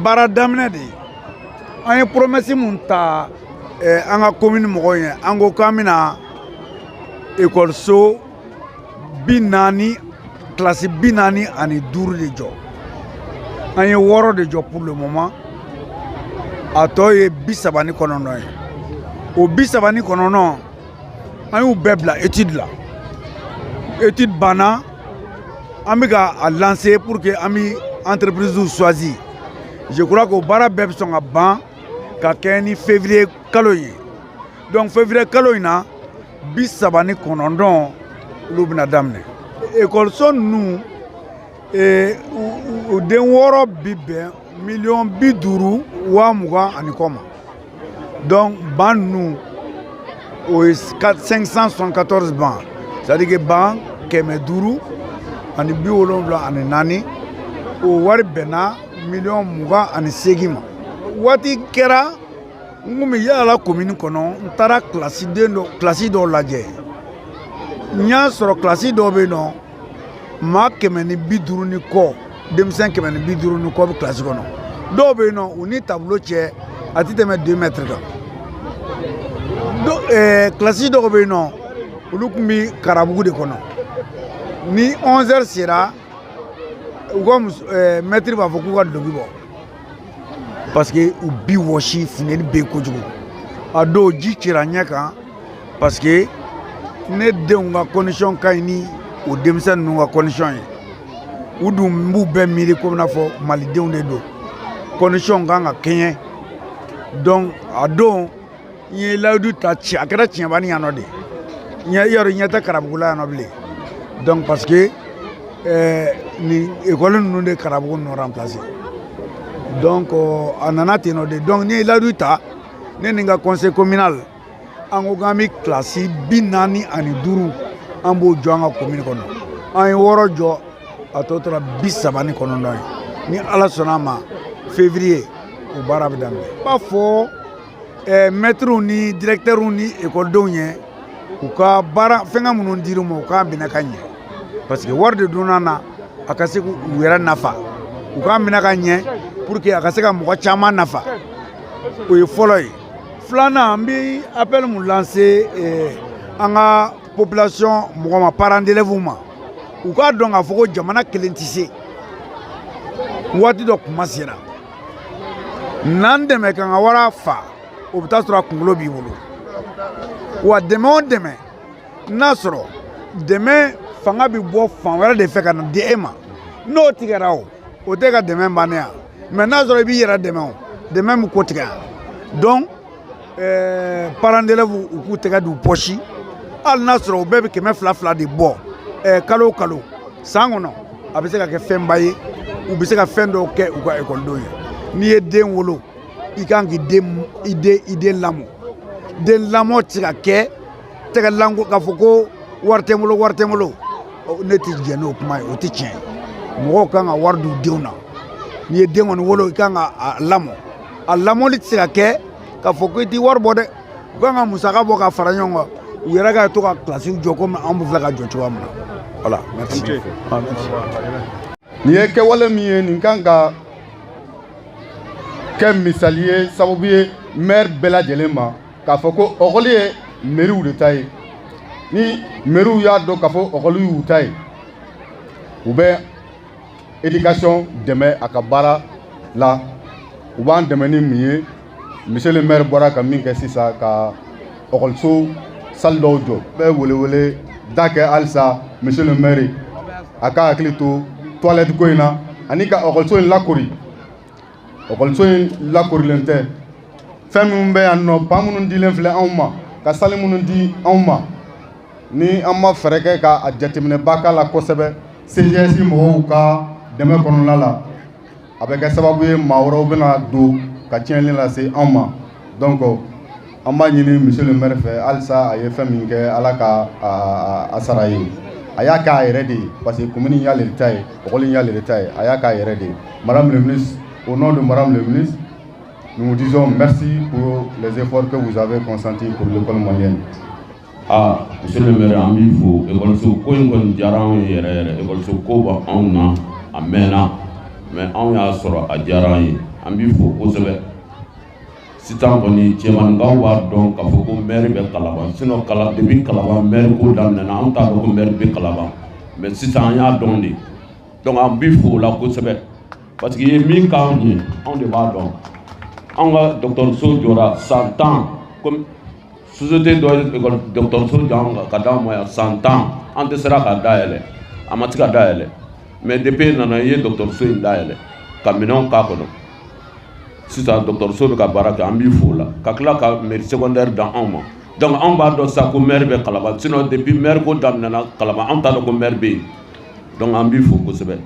Baara daminɛ de ye. An ye promesse mun ta an ka commune mɔgɔw ye, an ko k'an bɛna ekɔliso 40, kilasi 45 de jɔ. An ye 6 de jɔ pour le moment, a tɔ ye 39 ye. O 39, an y'u bɛɛ bila étude la. Étude banna, an bɛ ka a lancer pour que an bɛ entreprise choisi. Je crois que o baara bɛɛ bɛ sɔn ka ban ka kɛ ni février kalo ye. Donc février kalo in na, 39, olu bɛna daminɛ. Ekɔliso ninnu, u den 6 bi bɛn miliyɔn 50 waa 20 ani kɔ ma. Donc banc ninnu, o ye 574 bancs, c'est à dire que banc 574, o wari bɛnna miliyɔn 28 ma. Waati kɛra n kun bɛ yaala commune kɔnɔ, n taara kilasi den dɔ, kilasi dɔw lajɛ. N y'a sɔrɔ kilasi dɔw bɛ yen nɔ, maa 150 ni kɔ, denmisɛn 150 ni kɔ bɛ kilasi kɔnɔ. Dɔw bɛ yen nɔ, u ni tableau cɛ a tɛ tɛmɛ 2 mètres kan. Kilasi dɔw bɛ yen nɔ, olu tun bɛ karabugu de kɔnɔ. Ni 11 heures sera, u ka maître b'a fɔ k'u ka dulɔki bɔ parce que u bi wɔsi, funteni bɛ yen kojugu. A dɔw ji cira ɲɛ kan parce que ne denw ka condition ka ɲi ni o denmisɛn ninnu ka condition ye. U dun b'u bɛɛ miiri komi n'a fɔ malidenw de don, condition kan ka kɛɲɛ. Donc a don n ye layidu ta ci, a kɛra tiɲɛbani yan nɔ de ɲɛ yɔrɔ ɲɛ tɛ Karabugula yan nɔ bilen. Donc parce que nin ekɔli ninnu de Karabugu ninnu remplacer. Donc a nana ten nɔ de. Donc ni ye layidu ta, ne ni n ka conseil communal, an ko k'an bɛ kilasi 45, an b'o jɔ an ka commune kɔnɔ. An ye 6 jɔ, a tɔ tora 39 ye. Ni Ala sɔnna a ma, février o baara bɛ daminɛ. N b'a fɔ maîtres ni directeurs ni ekɔlidenw ye, u ka baara fɛngɛ minnu dir'u ma, u k'a minɛ ka ɲɛ parce que wari de donna na, a ka se k'u yɛrɛ nafa. U k'a minɛ ka ɲɛ pour que a ka se ka mɔgɔ caman nafa. O ye fɔlɔ ye. Filanan, n bɛ appel mun lancer an ka population mɔgɔ ma, parents d'élèves ma, u k'a dɔn k'a fɔ ko jamana kelen tɛ se. Waati dɔ kuma sera n'an dɛmɛ ka n ka wara fa, o bɛ taa sɔrɔ a kunkolo b'i bolo wa. Dɛmɛ o dɛmɛ, n'a sɔrɔ dɛmɛ fanga bɛ bɔ fan wɛrɛ de fɛ ka na di e ma, n'o tigɛra, o tɛ ka dɛmɛ bannen yan. Mɛ n'a sɔrɔ i b'i yɛrɛ dɛmɛ, o dɛmɛ bɛ ko tigɛ yan. Donc parents d'élèves, u k'u tɛgɛ d'u poche, hali n'a sɔrɔ u bɛɛ bɛ 200 200 de bɔ kalo o kalo san kɔnɔ, a bɛ se ka kɛ fɛnba ye, u bɛ se ka fɛn dɔw kɛ u ka ekɔlidenw ye. N'i ye den wolo, i kan k'i den i den i den lamɔ. Den lamɔ tɛ se ka kɛ tɛgɛ lanko k'a fɔ ko wari tɛ n bolo, wari tɛ n bolo. Ne tɛ jɛn n'o kuma ye, o tɛ tiɲɛ ye. Mɔgɔw kan ka wari d'u denw na. N'i ye den kɔni wolo, i kan ka a lamɔ. A lamɔli tɛ se ka kɛ k'a fɔ ko i t'i wari bɔ dɛ. U kan ka musaka bɔ ka fara ɲɔgɔn kan, u yɛrɛ ka to ka kilasiw jɔ komi anw bɛ filɛ ka jɔ cogoya min na. Voilà, merci. Ah, merci. Nin ye kɛwale min ye, nin kan ka kɛ misali ye, sababu ye maire bɛɛ lajɛlen ma k'a fɔ ko ɔkɔli ye mairiw de ta ye. Ni mairiw y'a dɔn k'a fɔ ɔkɔli y'u ta ye, u bɛ éducation dɛmɛ a ka baara la. U b'an dɛmɛ ni mun ye? Monsieur le maire bɔra ka min kɛ sisan, ka ɔkɔliso salle dɔw jɔ. Bɛ welewele da kɛ halisa monsieur le maire a ka hakili to toilette ko in na ani ka ɔkɔliso in lakori. Ɔkɔliso in lakorilen tɛ. Fɛn minnu bɛ yan nɔ, banc minnu dilen filɛ anw ma, ka salle minnu di anw ma, ni an ma fɛɛrɛ kɛ ka a jateminɛba k'a la kosɛbɛ CGS mɔgɔw ka dɛmɛ kɔnɔna la, a bɛ kɛ sababu ye maa wɛrɛw bɛna don ka tiɲɛni lase anw ma. Donc an b'a ɲini monsieur le maire fɛ halisa, a ye fɛn min kɛ, Ala ka a sara ye. A y'a kɛ a yɛrɛ de ye parce que commune y'ale de ta ye, école y'ale de ta ye, a y'a k'a yɛrɛ de ye. Madame le ministre, au nom de madame le ministre, nous vous disons merci pour les efforts que vous avez consentis pour l'école malienne. Ah, monsieur le maire, an b'i fo. Ekɔliso ko in kɔni diyara anw ye yɛrɛ yɛrɛ. Ekɔliso ko bɛ anw na a mɛnna, mais anw y'a sɔrɔ, a diyara an ye. An b'i fo kosɛbɛ. Sisan kɔni, Cɛmaninkaw b'a dɔn k'a fɔ ko maire bɛ Kalaban. Sinon kala depuis Kalaban maire ko daminɛna, an t'a dɔn ko maire bɛ Kalaban, mais sisan an y'a dɔn de. Donc an b'i fo o la kosɛbɛ, parce que i ye min k'anw ye, anw de b'a dɔn. Anw ka dɔgɔtɔrɔso jɔra san 10, comme société dɔ ye école dɔgɔtɔrɔso jɔ anw ka d'anw ma yan san 10, an tɛ sera k'a dayɛlɛ, a ma se ka dayɛlɛ. Mais depuis e nana, i ye dɔgɔtɔrɔso in dayɛlɛ ka minɛnw k'a kɔnɔ. Sisan dɔgɔtɔrɔso bɛ ka baara kɛ, an b'i fo o la, ka tila ka mairie secondaire dan anw ma. Donc anw b'a dɔn sisan ko maire bɛ Kalaban. Sinon depuis maire ko daminɛna Kalaban, anw t'a dɔn ko maire bɛ yen. Donc an b'i fo kosɛbɛ.